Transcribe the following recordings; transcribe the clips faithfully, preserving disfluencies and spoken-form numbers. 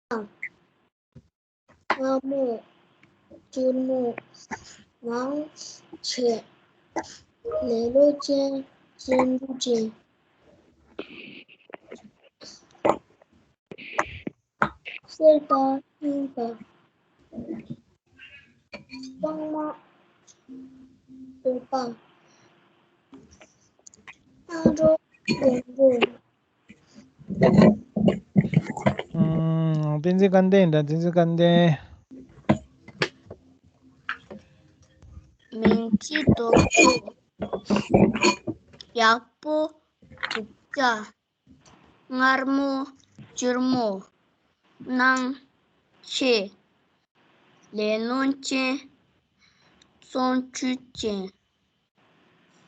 དང་། མངར་མོ། སྐྱུར་མོ། ནང་ཆེ། ལེ་ལོ་ཅན། བརྩོན་འགྲུས་ཅན། གསར་པ། རྙིང་པ། གཙང་མ། བཀོད་པ། སྔ་དྲོ། དགོང་དྲོ། ཨང་། བསྟན་འཛིན་སྐལ་ལྡན་དང་། བསྟན་འཛིན་སྐལ་ལྡན། མིང་ཚིག་ལྡོག་ཕྱོགས། ཡག་པོ། སྡུག་ཅག་མངར་མོ། སྐྱུར་མོ། སྣང་། ཆེ། ལེ་ལོ་ཅན། བརྩོན་འགྲུས་ཅན།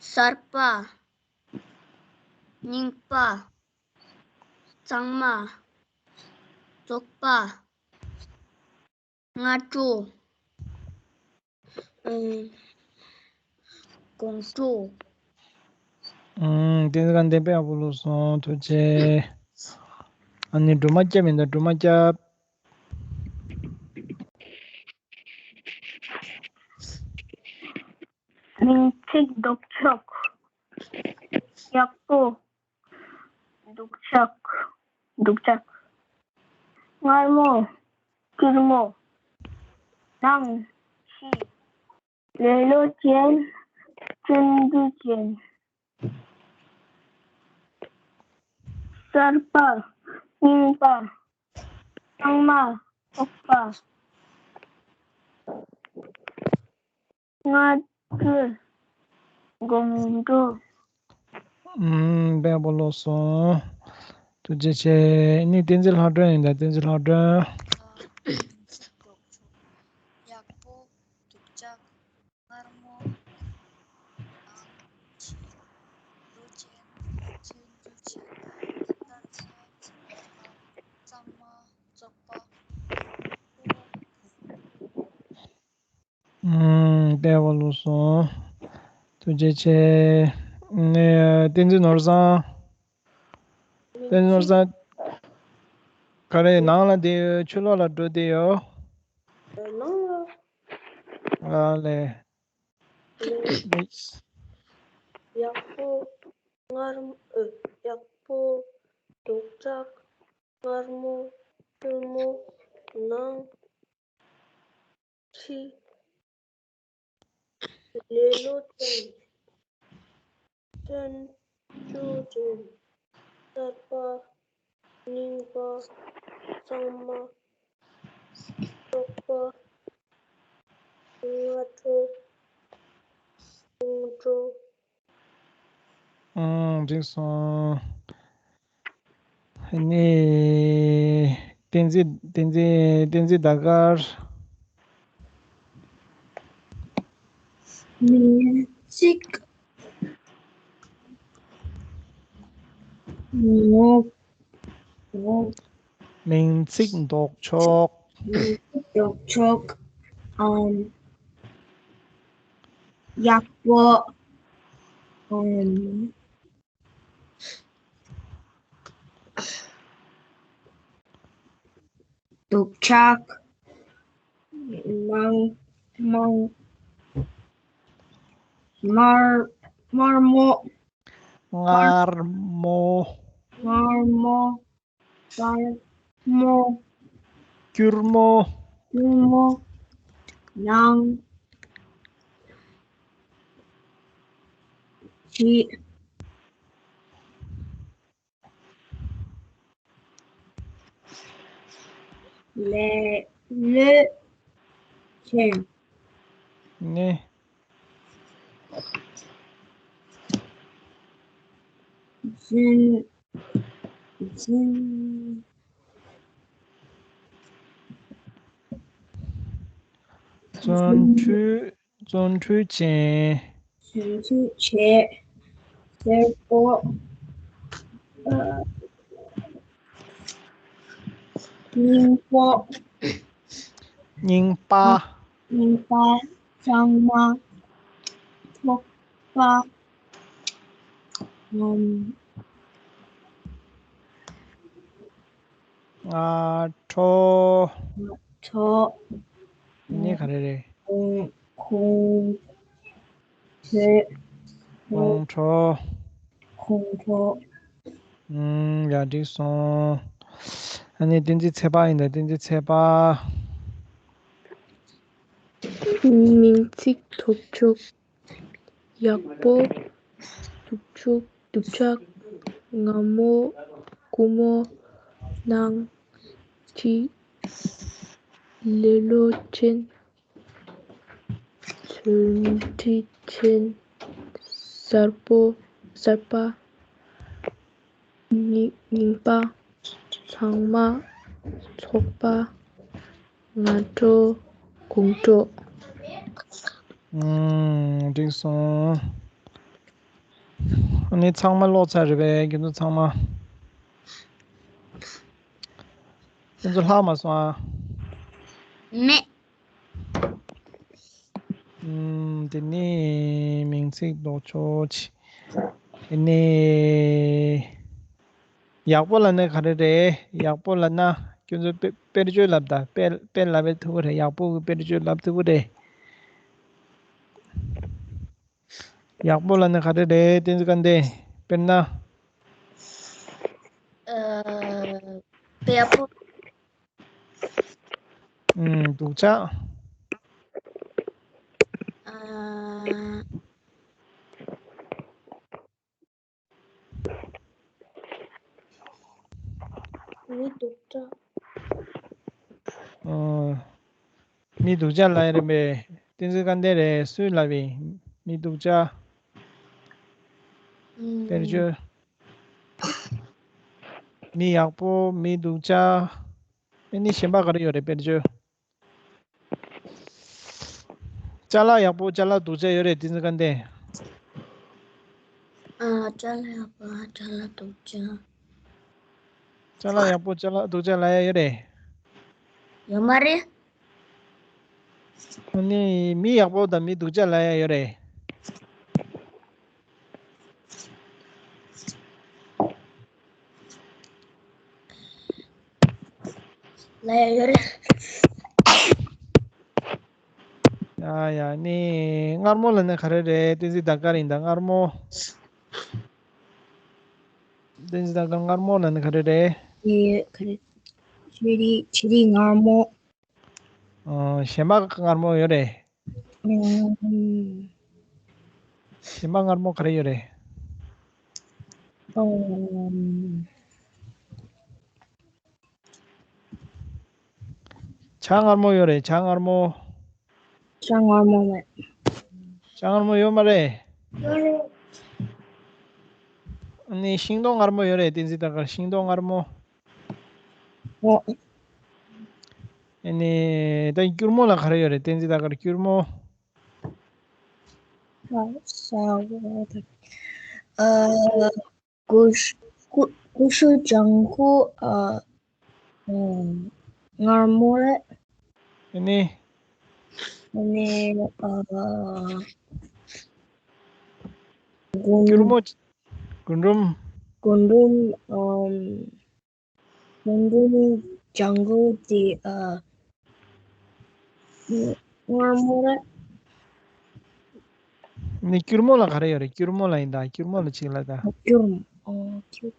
གསར་པ། རྙིང་པ། གཙང་མ། བཙོག་པ། སྔ་དྲོ། ཨང་། དགོང་དྲོ། ཨང་། བསྟན་འཛིན་སྐལ་ལྡན་དཔེ་ཡག་པོ་ཀློག་སོང་། ཐུགས་རྗེ་ཆེ། ཨ་ནི་སྒྲོལ་མ་སྐྱབས་ཡིན་ད། སྒྲོལ་མ་སྐྱབས། མིང་ཚིག་ལྡོག་ཕྱོགས། ཡག་པོ། སྡུག་ཅག་སྡུག་ཅག་མངར་མོ། སྐྱུར་མོ། ནང་། ཆེ། ལེ་ལོ་ཅན། བརྩོན་འགྲུས་ཅན། གསར་པ། རྙིང་པ། གཙང་མ། བཙོག་པ། སྔ་དྲོ། དགོང་དྲོ། ཨུམ། དཔེ་ཡག་པོ་ཀློག་སོང་། ཐུགས་རྗེ་ཆེ། ཨ་ནི་བསྟན་འཛིན་ལྷ་སྒྲོན་ཡིན་ད། བསྟན་འཛིན་ལྷ་སྒྲོན། ཡག་པོ། སྡུག་ཅག་མངར་མོ། ནང་། ཆེ། ལོ་ཅན། བརྩོན་འགྲུས་ཅན། གསར་པ། རྙིང་པ། གཙང་མ། བཙོག་པ། ཨུམ། དཔེ་ཡག་པོ་ཀློག་སོང་། ཐུགས་རྗེ་ཆེ། ནས་བསྟན་འཛིན་ནོར་བཟང་། བསྟན་འཛིན་ནོར་བཟང་། ག་རེ། ནང་ལ་བསྡད་ཡོད། ཕྱི་ལོགས་ལ་འགྲོ་བསྡད་ཡོད། ནང་ལ། ཨ་ལས། ཡག་པོ། མངར་མོ། ཨ། ཡག་པོ། སྡུག་ཅག་མངར་མོ། སྐྱུར་མོ། ནང་། ཆེ། ལེ་ལོ་ཅན། བརྩོན་འགྲུས་ཅན། གསར་པ། རྙིང་པ། གཙང་མ། བཙོག་པ། སྔ་དྲོ། དགོང་དྲོ། ཨང་། འགྲིག་སོང་། ནི། བསྟན་འཛིན། བསྟན་འཛིན། བསྟན་འཛིན་ཟླ་དཀར། མིང་ཚིག་ངོ་། ངོ་། མིང་ཚིག་ལྡོག་ཕྱོགས། མིང་ཚིག་ལྡོག་ཕྱོགས། ཨམ། ཡག་པོ། ཨམ། སྡུག་ཅག་མང་། མང་། མངར། མངར་མོ། མངར་མོ། མངར་མོ། མངར་མོ། སྐྱུར་མོ། སྐྱུར་མོ། ནང་། ཆེ། ལེ་ལོ་ཅན། ནི། བརྩོན། བརྩོན། བརྩོན་འགྲུས། བརྩོན་འགྲུས་ཅན། བརྩོན་འགྲུས་ཅན། སེར་པོ། ཨ། རྙིང་པོ། རྙིང་པ། རྙིང་པ། གཙང་མ། བཙོག་པ། ཨམ། སྔ་དྲོ། སྔ་དྲོ། ནི་ག་རེ་རེད། ཁོང་ཁོང་ཁྲོ། ཁོང་ཁྲོ། ཁོང་ཁྲོ། ཨུམ། ཡ། འགྲིག་སོང་། ཨ་ནི་བསྟན་འཛིན་ཚེ་དཔག་ཡིན་ད། བསྟན་འཛིན་ཚེ་དཔག། མིང་ཚིག་ཐོབ་ཆོག་ཡག་པོ། སྡུག་ཅག་སྡུག་ཅག་སྔ་མོ། སྐུ་མོ། སྣང་། སྐྱིད། ལེ་ལོ་ཅན། ཚུལ་ཁྲིམས་ཅན། གསར་པོ། གསར་པ། རྙིང་རྙིང་པ། ཚང་མ། ཚོགས་པ། སྔ་དྲོ། དགོང་དྲོ། ཨུམ། འགྲིག་སོང་། ཨ་ནི་ཚང་མ་ཀློག་ཚར་རེད་པས། ཁྱེད་ཚོ་ཚང་མ། ཁྱེད་ཚོ་ལྷག་མ་སོང་ཨ། མེད། ཨུམ། དེ་ནས་མིང་ཚིག་ལྡོག་ཕྱོགས་ཆེ། དེ་ནས་ཡག་པོ་ལབ་ན་ག་རེ་རེད། ཡག་པོ་ལབ་ན་ཁྱོད་ཚོ་དཔེ་དཔེར་བརྗོད་ལབ་ད། དཔེ་དཔེ་ལབ་པའི་ཐུ་བོ་རེད། ཡག་པོ་གི་དཔེར་བརྗོད་ལབ་ཐུ་བོ་རེད། ཡག་པོ་ལབ་ན་ག་རེ་རེད། བསྟན་འཛིན་དགའ་ལྡན། དཔེར་ན། ཨ། དཔེ་ཡག་པོ། ཨུམ། སྡུག་ཅག་ཨ། མི་སྡུག་ཅག་ཨ། མི་སྡུག་ཅག་ལབ་ཡ་རེད་པས། བསྟན་འཛིན་དགའ་ལྡན་རེད། སུས་ལབ་པའི། མི་སྡུག་ཅག་ཨུམ། དཔེར་བརྗོད། མི་ཡག་པོ། མི་སྡུག་ཅག་ཨ་ནི་གཞན་པ་ག་རེ་ཡོད་རེད། དཔེར་བརྗོད། ཅ་ལག་ཡག་པོ། ཅ་ལག་སྡུག་ཅག་ཡོད་རེད། བསྟན་འཛིན་དགའ་ལྡན། ཨ། ཅ་ལག་ཡག་པོ། ཅ་ལག་སྡུག་ཅག་ཅ་ལག་ཡག་པོ། ཅ་ལག་སྡུག་ཅག་ལབ་ཡ་ཡོད་རེད། ཡོད་མ་རེད། ཨ་ནི་མི་ཡག་པོ་དང་མི་སྡུག་ཅག་ལབ་ཡ་ཡོད་རེད། ལབ་ཡ་ཡོད་རེད། ཡ་ཡ། ནི་མངར་མོ་ལབ་ན་ག་རེ་རེད། བསྟན་འཛིན་ཟླ་དཀར་ཡིན་ད། མངར་མོ། བསྟན་འཛིན་ཟླ་དཀར། མངར་མོ་ལབ་ན་ག་རེ་རེད། ཨེ། ག་རེ། ཆེ་རི་ཆེ་རི་མངར་མོ། ཨ། གཞན་པ་མངར་མོ་ཡོད་རེད། ཨུམ། གཞན་པ་མངར་མོ་ག་རེ་ཡོད་རེད། ཨུམ། ཇ་མངར་མོ་ཡོད་རེད། ཇ་མངར་མོ། ཇ་མངར་མོ་མེད། ཇ་མངར་མོ་ཡོད་མ་རེད། ཡོད་རེད། ཨ་ནི་ཤིང་ཏོག་མངར་མོ་ཡོད་རེད། བསྟན་འཛིན་ཟླ་དཀར། ཤིང་ཏོག་མངར་མོ། ཨོ། ཨ་ནི་ད་སྐྱུར་མོ་ལ་ག་རེ་ཡོད་རེད། བསྟན་འཛིན་ཟླ་དཀར། སྐྱུར་མོ། ཨ། ས་འོ་ད། ཨ། ཀུ་ཤུ་ཀུ་ཀུ་ཤུ་ལྗང་ཁུ། ཨ། ཨ། མངར་མོ་རེད། ཨ་ནི། ཨ་ནི། ཨ། རྒུན། སྐྱུར་མོ། རྒུན་འབྲུམ། རྒུན་འབྲུམ། ཨམ། རྒུན་འབྲུམ་ལྗང་གུ་དེ། ཨ། མངར་མོ་རེད། ནི་སྐྱུར་མོ་ལ་ག་རེ་ཡོད་རེད། སྐྱུར་མོ་ལ་ཡིན་ད། སྐྱུར་མོ་ལ་ཅིག་ལབ་ད། སྐྱུར་མོ། ཨོ། སྐྱུར།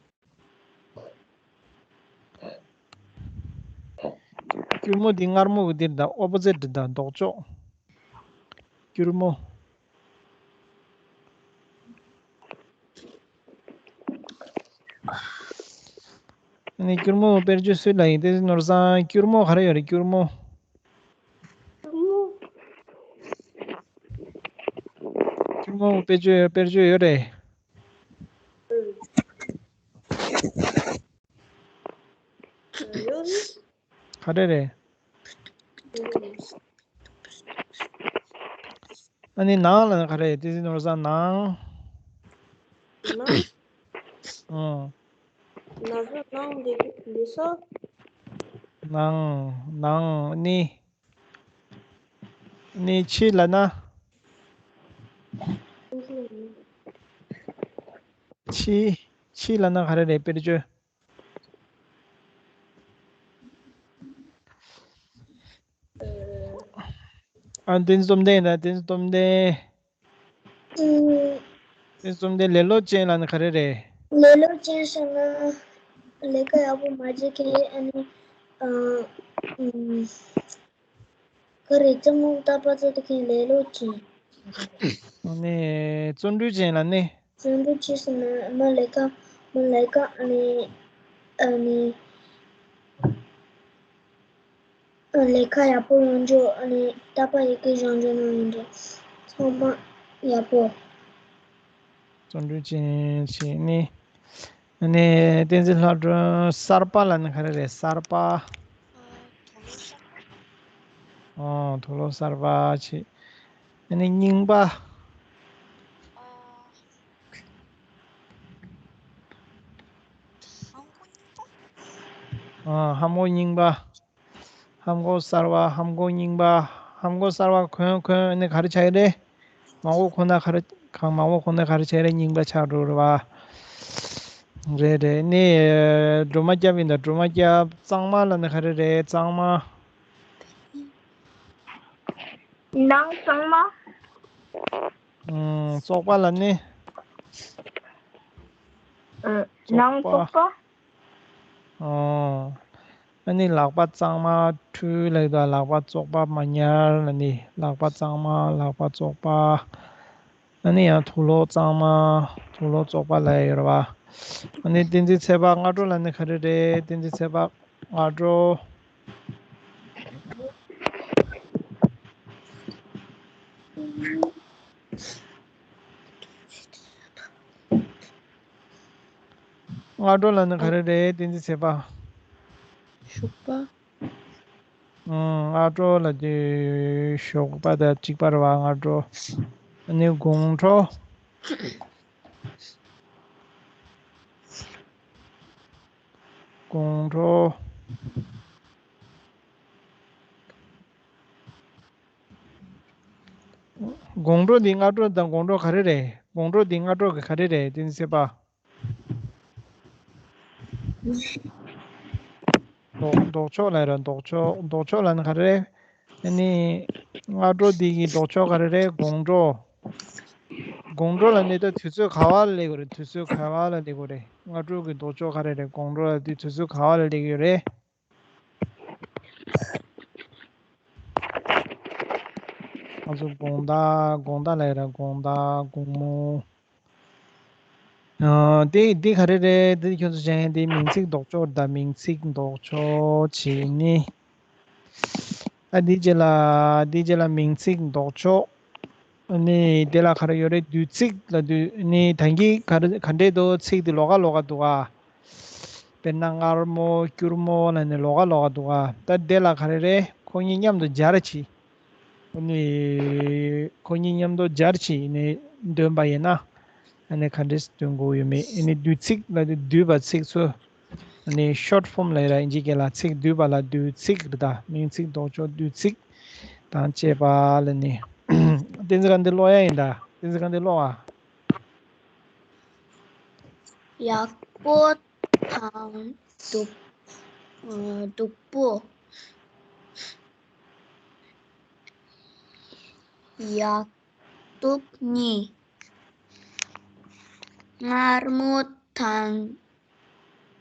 སྐྱུར་མོ་འདི་མངར་མོ་གི་འདིར་ད། ཨོ་པོ་ཛིཊ་ད། ལྡོག་ཕྱོགས། སྐྱུར་མོ། ཨ་ནི་སྐྱུར་མོ་དཔེར་བརྗོད་སུས་ལབ་ཡིན། བསྟན་འཛིན་ནོར་བཟང་། སྐྱུར་མོ་ག་རེ་ཡོད་རེད། སྐྱུར་མོ། སྐྱུར་མོ་དཔེར་བརྗོད་དཔེར་བརྗོད་ཡོད་རེད། ག་རེ་རེད། ཨ་ནི་ནང་ལ་ག་རེ། བསྟན་འཛིན་ནོར་བཟང་། ནང་། ནང་། ཨང་། ནང་། ནང་འདི་འདི་ས། ནང་། ནང་། ནི། ནི་ཕྱི་ལབ་ན། ཕྱི། ཕྱི་ལབ་ན་ག་རེ་རེད། དཔེར་བརྗོད། ཨ། བསྟན་འཛིན་བཅོམ་ལྡན་ཡིན་ན། བསྟན་འཛིན་བཅོམ་ལྡན། ཨུམ། བསྟན་འཛིན་བཅོམ་ལྡན་ལེ་ལོ་ཅན་ལབ་ན་ག་རེ་རེད། ལེ་ལོ་ཅན་ཟེར་ན་ལས་ཀ་ཡག་པོ་མ་བྱེད་མཁན། ཨ་ནི། ཨ། ཨུམ། ག་རེ། སྤྱང་ཀི་རྟ་པ་རྩེ་མཁན་ལེ་ལོ་ཅན། ཨ་ནི་བརྩོན་འགྲུས་ཅན་ལབ་ན། བརྩོན་འགྲུས་ཅན་ཟེར་ན་མི་ལས་ཀ། མི་ལས་ཀ། ཨ་ནི། ཨ་ནི། ཨ། ལས་ཀ་ཡག་པོ་ཡོང་རྒྱུ། ཨ་ནི་རྟ་པ་ཡི་གེ་སྦྱང་རྒྱུ་ནང་ཡོང་རྒྱུ། ཚང་མ་ཡག་པོ། བརྩོན་འགྲུས་ཅན་བྱས་ནས། ཨ་ནི་བསྟན་འཛིན་ལྷ་སྒྲོན། གསར་པ་ལབ་ན་ག་རེ་རེད། གསར་པ། ཨོ། དུག་ལོག་གསར་པ་བྱས། ཨ་ནི་རྙིང་པ། ཨ། ལྷམ་གོག་རྙིང་པ། ལྷམ་གོག་གསར་པ། ལྷམ་གོག་རྙིང་པ། ལྷམ་གོག་གསར་པ་གོན་གོན་ནས་ག་རེ་ཆགས་ཀྱི་རེད། མང་པོ་གོན་ན་ག་རེ། གང་མང་པོ་གོན་ན་ག་རེ་ཆགས་རེད། རྙིང་པ་ཆགས་འགྲོ་རེད་པ། རེད་རེད། ནི་སྒྲོལ་མ་སྐྱབས་ཡིན་ད། སྒྲོལ་མ་སྐྱབས། གཙང་མ་ལབ་ན་ག་རེ་རེད། གཙང་མ། ནང་གཙང་མ། ཨང་། བཙོག་པ་ལབ་ན། ཨ། ནང་བཙོག་པ། ཨང་། ཨ་ནི་ལག་པ་གཙང་མ་འཁྲུ་ལབ་ཀྱི་འདུག། ལག་པ་བཙོག་པ་མ་ཉར་ལབ་ནས། ལག་པ་གཙང་མ། ལག་པ་བཙོག་པ། ཨ་ནི་ཡང་དུག་ལོག་གཙང་མ། དུག་ལོག་བཙོག་པ་ལབ་ཡོད་རེད་པ། ཨ་ནི་བསྟན་འཛིན་ཚེ་དཔག། སྔ་དྲོ་ལབ་ན་ག་རེ་རེད། བསྟན་འཛིན་ཚེ་དཔག། སྔ་དྲོ། སྔ་དྲོ་ལབ་ན་ག་རེ་རེད། བསྟན་འཛིན་ཚེ་དཔག། ཞོགས་པ། ཨང་། སྔ་དྲོ་ལབ་དུས་ཞོགས་པ་དང་གཅིག་པ་རེད་པ། སྔ་དྲོ། ཨ་ནི་དགོང་དྲོ། དགོང་དྲོ། དགོང་དྲོ་འདི་སྔ་དྲོ་དང་དགོང་དྲོ་ག་རེ་རེད། དགོང་དྲོ་འདི་སྔ་དྲོ་གི་ག་རེ་རེད། བསྟན་འཛིན་ཚེ་དཔག། ལྡོག་ལྡོག་ཕྱོགས་ལབ་ར། ལྡོག་ཕྱོགས། ལྡོག་ཕྱོགས་ལབ་ན་ག་རེ། ཨ་ནི་སྔ་དྲོ་འདི་གི་ལྡོག་ཕྱོགས་ག་རེ་རེད། དགོང་དྲོ། དགོང་དྲོ་ལབ་ནི་ད་དུས་ཚོད་ག་པ་ལ་སླེབས་ཀྱི་རེད། དུས་ཚོད་ག་པ་ལ་སླེབས་ཀྱི་རེད། སྔ་དྲོ་གི་ལྡོག་ཕྱོགས་ག་རེ་རེད། དགོང་དྲོ་ལབ་དུས་དུས་ཚོད་ག་པ་ལ་སླེབས་ཀྱི་རེད། ང་ཚོ་དགོང་དག། དགོང་དག་ལབ་ར། དགོང་དག། དགོང་མོ། ཨ། དེ་དེ་ག་རེ་རེད། དེ་ཁྱོད་ཚོ་བྱས་དེ་མིང་ཚིག་ལྡོག་ཕྱོགས་རེད་ད། མིང་ཚིག་ལྡོག་ཕྱོགས་བྱས་ནི། ཨ། དེ་རྗེས་ལ། དེ་རྗེས་ལ་མིང་ཚིག་ལྡོག་ཕྱོགས། ཨ་ནི་དེ་ལ་ག་རེ་ཡོད་རེད། དུས་ཚིགས་ལབ་དུས་ནི་ད་གིན་ག་རེ་ག་འདྲས་འདུག། ཚིག་དེ་ལོགས་ཀ་ལོགས་ཀ་འདུག་ག། དཔེར་ན་སྔར་མོ། སྐྱུར་མོ་ལབ་ནི་ལོགས་ཀ་ལོགས་ཀ་འདུག་ག། ད་དེ་ལ་ག་རེ་རེད། ཁོ་གཉིས་མཉམ་དུ་སྦྱར་བྱས། ཨ་ནི་ཁོ་གཉིས་མཉམ་དུ་སྦྱར་བྱས་ནས་འདོན་པ་ཡིན་ན། ཨ་ནི་ག་འདྲས་འདོན་དགོས་ཡོད་མེད། ཨ་ནི་བསྡུས་ཚིག་ལབ་དུས་བསྡུས་པ་ཚིག་ཚོ། ཨ་ནི་ཤོཊ་ཕོམ་ལབ་ཡ་ར། ཨིན་ཇི་སྐད་ལ་ཚིག་བསྡུས་པ་ལ་བསྡུས་ཚིག་རེད་ད། མིང་ཚིག་ལྡོག་ཕྱོགས་བསྡུས་ཚིག་དང་བཅས་པ་ལབ་ནི། བསྟན་འཛིན་ག་འདི་ཀློག་ཡ་ཡིན་ད། བསྟན་འཛིན་ག་འདི་ཀློག་ཨ། ཡག་པོ་དང་སྡུག། ཨ། སྡུག་པོ། ཡག་སྡུག་གཉིས། མངར་མོ་དང་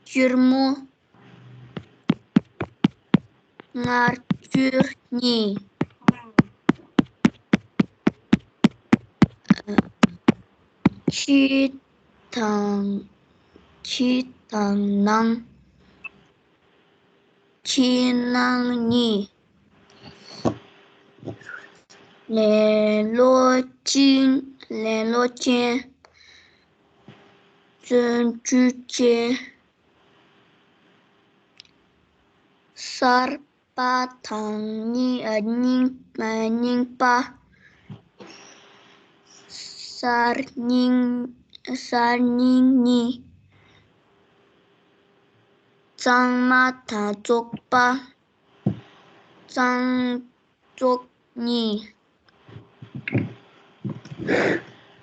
སྐྱུར་མོ། མངར་སྐྱུར་གཉིས། ཕྱི་དང་། ཕྱི་དང་ནང་། ཕྱི་ནང་གཉིས། ལེ་ལོ་ཅན། ལེ་ལོ་ཅན། བརྩོན་འགྲུས་ཅན། གསར་པ་དང་རྙིང་། ཨ། རྙིང་། ཨ། རྙིང་པ། གསར་རྙིང་། གསར་རྙིང་གཉིས། གཙང་མ་དང་བཙོག་པ། གཙང་བཙོག་གཉིས།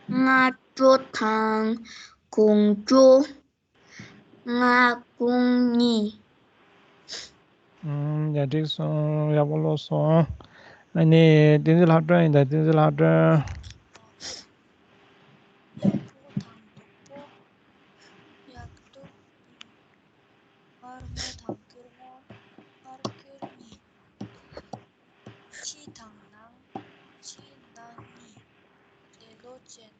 སྔ་དྲོ་དང་དགོང་དྲོ། སྔ་དགོང་གཉིས། ཨུམ། ཡ། འགྲིག་སོང་། ཡག་པོ་ཀློག་སོང་། ཨ་ནི་བསྟན་འཛིན་ལྷག་སྒྲོན་ཡིན་ད། བསྟན་འཛིན་ལྷག་སྒྲོན། ཡག་པོ་དང་སྡུག་པོ། ཡག་སྡུག་གཉིས། མངར་མོ་དང་སྐྱུར་མོ། མངར་སྐྱུར་གཉིས། ཕྱི་དང་ནང་། ཕྱི་ནང་གཉིས། ལེ་ལོ་ཅན།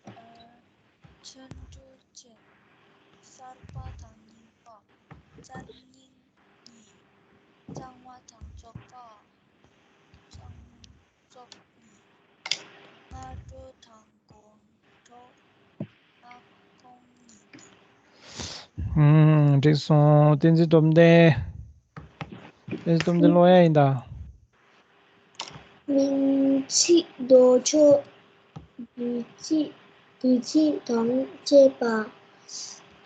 ཨ། ཚོན་འབྲུ་ཅན། གསར་པ་དང་རྙིང་པ། གསར་རྙིང་གཉིས། གཙང་མ་དང་བཙོག་པ། གཙང་བཙོག་གཉིས། སྔ་དྲོ་དང་དགོང་དྲོ། སྔ་དགོང་གཉིས། ཧུམ། འགྲིག་སོང་། བསྟན་འཛིན་སྟོབས་ལྡན། བསྟན་འཛིན་སྟོབས་ལྡན་ཀློག་ཡ་ཡིན་ད། མིང་ཚིག་མདོ་ཕྱོགས་དུས་ཚིགས། དུས་ཚིགས་དང་བཅས་པ།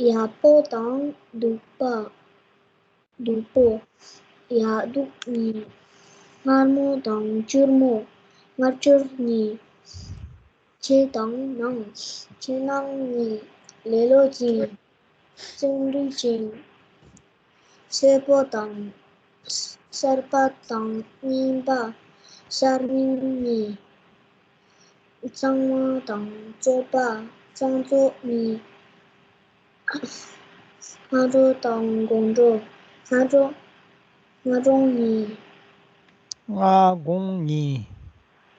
ཡག་པོ་དང་སྡུག་པ། སྡུག་པོ། ཡག་སྡུག་གཉིས། མངར་མོ་དང་སྐྱུར་མོ། མངར་སྐྱུར་གཉིས། ཕྱི་དང་ནང་། ཕྱི་ནང་གཉིས། ལེ་ལོ་ཅན། བརྩོན་འགྲུས་ཅན། གསར་པ་དང་། གསར་པ་དང་རྙིང་པ། གསར་རྙིང་གཉིས། གཙང་མ་དང་བཙོག་པ། གཙང་བཙོག་གཉིས། སྔ་དྲོ་དང་དགོང་དྲོ། སྔ་དྲོ། སྔ་དྲོ་གཉིས། སྔ་དགོང་གཉིས།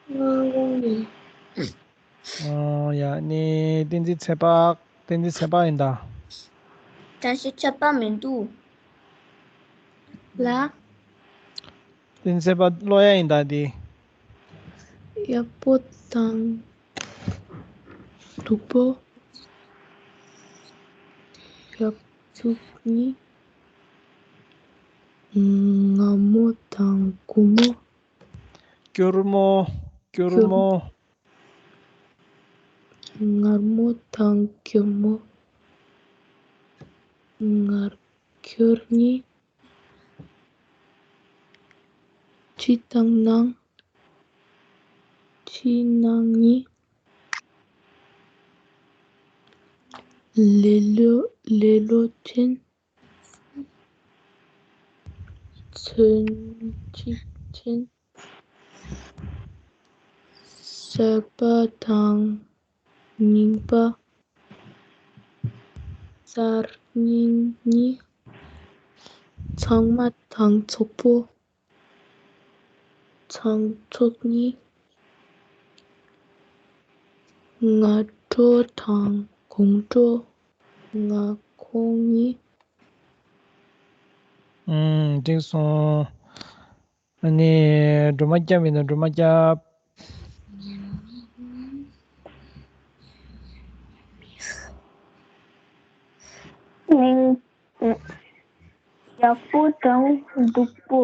སྔ་དགོང་གཉིས། ཨོ་ཡ། ནི་བསྟན་འཛིན་ཚེ་དཔག་བསྟན་འཛིན་ཚེ་དཔག་ཡིན་ད། བཀྲ་ཤིས་ཆད་པ་མི་འདུག་ལ། བསྟན་འཛིན་ཚེ་དཔག་ཀློག་ཡ་ཡིན་ད་འདི། ཡག་པོ་དང་སྡུག་པོ། ཡག་སྡུག་གཉིས། མངར་མོ་དང་སྐྱུར་མོ། སྐྱུར་མོ། སྐྱུར་མོ། མངར་མོ་དང་སྐྱུར་མོ། མངར་སྐྱུར་གཉིས། ཕྱི་དང་ནང་། ཕྱི་ནང་གཉིས། ལེ་ལོ། ལེ་ལོ་ཅན། ཚོན་གཅིག་ཅན། གསར་པ་དང་རྙིང་པ། གསར་རྙིང་གཉིས། གཙང་མ་དང་བཙོག་པོ། གཙང་བཙོག་གཉིས། སྔ་དྲོ་དང་དགོང་དྲོ། སྔ་དགོང་གཉིས། ཨུམ། འགྲིག་སོང་། ཨ་ནི་སྒྲོལ་མ་སྐྱབས་ཡིན་ན། སྒྲོལ་མ་སྐྱབས། མིང་། ཡག་པོ་དང་སྡུག་པོ།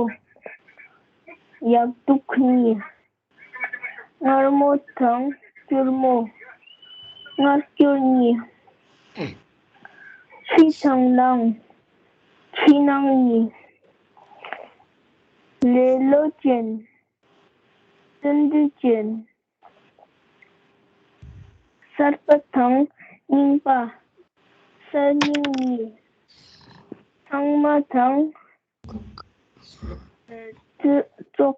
ཡག་སྡུག་གཉིས། མངར་མོ་དང་སྐྱུར་མོ། མངར་སྐྱུར་གཉིས། ཕྱི་དང་ནང་། ཕྱི་ནང་གཉིས། ལེ་ལོ་ཅན། བརྩོན་འགྲུས་ཅན། གསར་པ་དང་རྙིང་པ། གསར་རྙིང་གཉིས། གཙང་མ་དང་། བཙོག་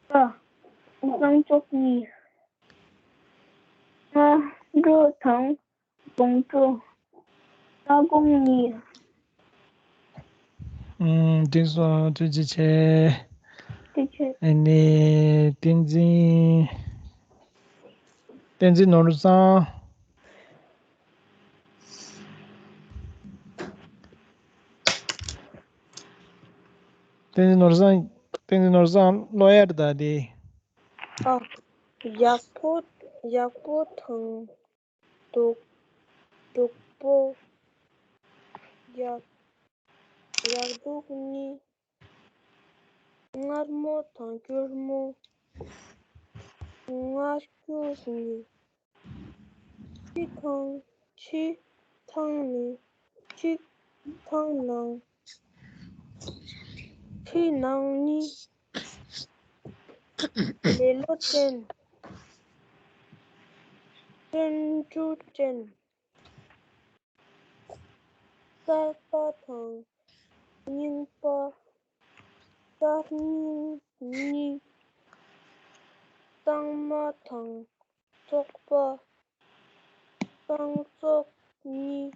པ། གཙང་བཙོག་གཉིས། སྔ་དྲོ་དང་དགོང་དྲོ། སྔ་དགོང་གཉིས། ཨུམ། འགྲིག་སོང་། ཐུགས་རྗེ་ཆེ། ཐུགས་རྗེ་ཆེ། ཨ་ནི་བསྟན་འཛིན། བསྟན་འཛིན་ནོར་བཟང་། བསྟན་འཛིན་ནོར་བཟང་། བསྟན་འཛིན་ནོར་བཟང་ཀློག་ཡ་རེད་ད་དེ། ཨ། ཡག་པོ། ཡག་པོ་དང་སྡུག་སྡུག་པོ། ཡག་ཡག་སྡུག་གཉིས། མངར་མོ་དང་སྐྱུར་མོ། མངར་སྐྱུར་གཉིས། ཕྱི་དང་། ཕྱི་དང་ནི། ཕྱི་དང་ནང་། ཕྱི་ནང་གཉིས། ལེ་ལོ་ཅན། བརྩོན་འགྲུས་ཅན། གསར་པ་དང་རྙིང་པ། གསར་རྙིང་ དང་ཚོགས་པ། སྤྱི་ཚོགས་གཉིས།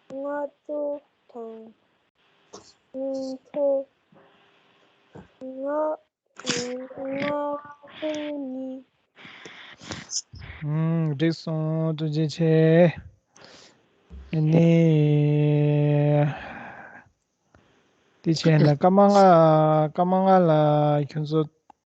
སྔ་དྲོ་དང་ཉིན་དྲོ། སྔ་སྔ་དྲོ་གཉིས། ཨུམ། འགྲིག་སོང་། ཐུགས་རྗེ་ཆེ། ཨ་ནི། དེ་བྱས་ན་སྐར་མ་ལྔ། སྐར་མ་ལྔ་ལ་ཁྱོད་ཚོ་